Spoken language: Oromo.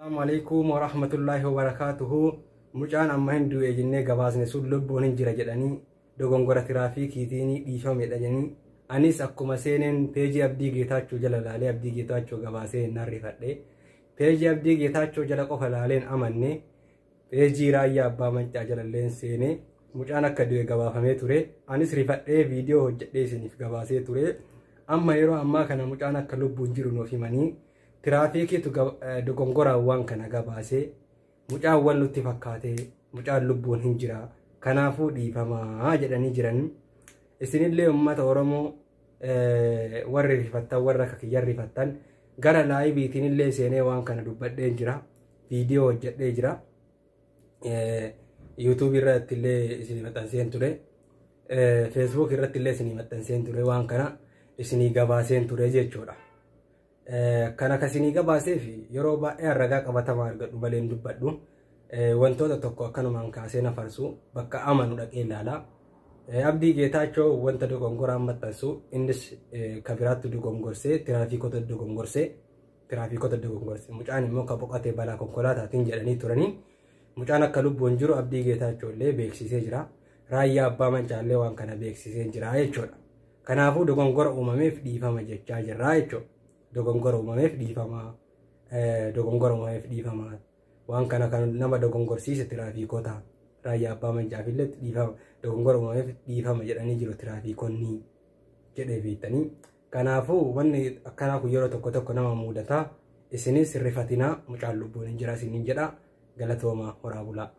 Assalamu alaikum warahmatullahi wabarakatuhu. Mucaan amma hin du'e jennee gabaasne sun lubbuun hin jira jedhanii dogongora tiraafikiitiin dhiifame jedhanii, anis akkuma seeneen peejii Abdii Geetaachoo jala laalee Abdii Geetaachoo gabaasee nan rifadhe. Peejii Abdii Geetaachoo jala qofa laaleen amanne, peejii Raayyaa Abbaa Maccaa jalalleen seenee mucaan akka du'e gabaafamee ture. Anis rifadhee viidiyoo hojjedhee isiniif gabaasee ture. Amma yeroo ammaa kana mucaan akka lubbuun jiru nuuf himanii, tiraafikiitu dogongoraan kana gabaasee, mucaan wan nutti fakkaate, mucaan lubbuun hin jira, kanaafuu dhiifamaa jedhanii jiran. Isinillee uummata Oromoo warri rifattan, warra akka kiyyan rifattan, gara laayiviitiin illee seenee waan kana dubbadhee jira, viidiyoo hojjedhee jira, yuutuubii irratti illee isinii maxxanseen ture, feesbuuk irratti illee isinii maxxanseen ture, waan kana isinii gabaaseen ture jechuudha. Kan akkasinii gabaaseef yeroo baay'ee ragaa qabatamaa argadhu malee hin dubbadhu. Wantoota tokko akkanumaan kaasee nafarsu, bakka amanu dhaqee ilaala. Abdii Geetaachoo wanta dogongoraan maxxansu, innis ka biraatti dogongorsee, tiraafikota dogongorsee, tiraafikota dogongorsee, mucaan immoo ka boqotee balaa konkolaataatiin jedhanii turanii, mucaan akka lubbuun jiru Abdii Geetaachoo illee beeksisee jira. Raayyaa Abbaa Mancaallee waan kana beeksisee jira jechuudha. Kanaafuu dogongora uumameef dhiifama jechaa jirra jechuudha. Dogongora uumameef dhiifama, dogongora uumameef dhiifama. Waan kana kan nama dogongorsiise tiraafikota. Raayyaa Abbaa Mancaaf illee dhiifama, dogongora uumameef dhiifama jedhanii jiru tiraafikonni jedhee beektanii. Kanaafuu wanni akkanaa kun yeroo tokko tokko nama mudataa. Isinis rifatinaa, mucaan lubbuun hin jira isiniin jedha. Galatooma, horaa bulaa.